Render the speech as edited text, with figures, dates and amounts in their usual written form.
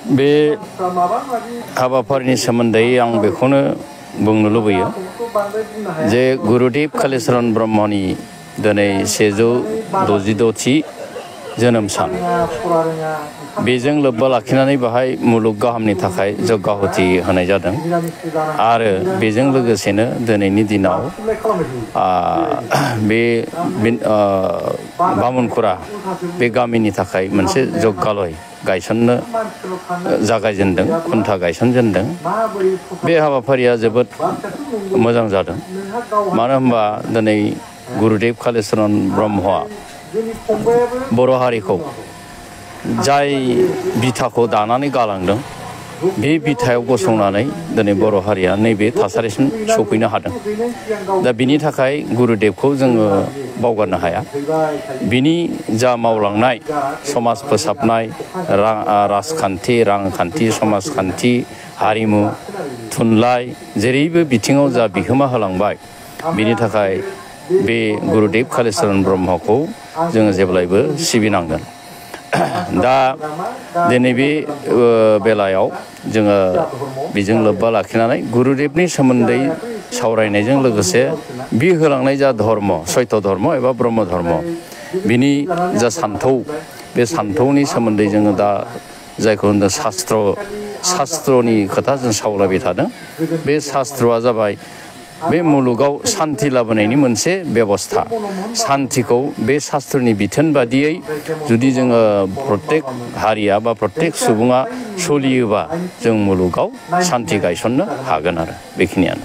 बे हाबाफारिनि सोमोन्दै आं बेखौनो बुंनो लुबैयो जे गुरुदेव कालीचरण ब्रह्मनि दिनै 166थि जोनोम सान बेजों लोब्बा लाखिनानै बाहाय मुलुग गाहामनि थाखाय जग्याहुति होनाय जादों आरो बेजों लोगोसेनो दिनैनि दिनाव बे बामुनखुरा बे गामिनि थाखाय मोनसे जग्यालय गायसननो जागायजेनदों खुन्था गायसनजेनदों बे हाबाफारिया जोबोद मोजां जादों मानो होनबा दिनै गुरुदेव कालीचरण ब्रह्मआ बर' हारिखौ जाय बिथाखौ दानानै गालांदों बे बिथायाव गसंनानै दिनै बर' हारिया नैबे थासारिसिम सफैनो हादों दा बिनि थाखाय गुरुदेवखौ जोङो बावगारनो हाया बिनि जा मावलांनाय समाज फोसाबनाय राजखान्थि समाजखान्थि हारिमु थुनलाइ जेरैबो बिथिङाव जा बिहोमा होलांबाय बिनि थाखाय बे गुरुदेव कालीचरण ब्रह्मखौ जोङो जेब्लायबो सिबिनांगोन दा दिनै बे बेलायाव जोङो बेजों लोब्बा लाखिनानै गुरुदेवनि सोमोन्दै सावरायनायजों लोगोसे बि होलांनाय जा धर्म सत्य धर्म एबा ब्रह्म धर्म बिनि जा सान्थौ बे सान्थौनि सोमोन्दै जोङो दा जायखौ होनदों शास्त्रनि खोथा जों सावरायबाय थादों बे शास्त्रआ जाबाय बे मुलुगाव शान्ति लाबोनायनि मोनसे बेबस्था शान्तिखौ बे शास्त्रनि बिथोन बादियै जुदि जोङो प्रत्येक हारिया बा प्रत्येक सुबुङा सोलियोबा जों मुलुगाव शान्ति गायसननो हागोन आरो बेखिनियानो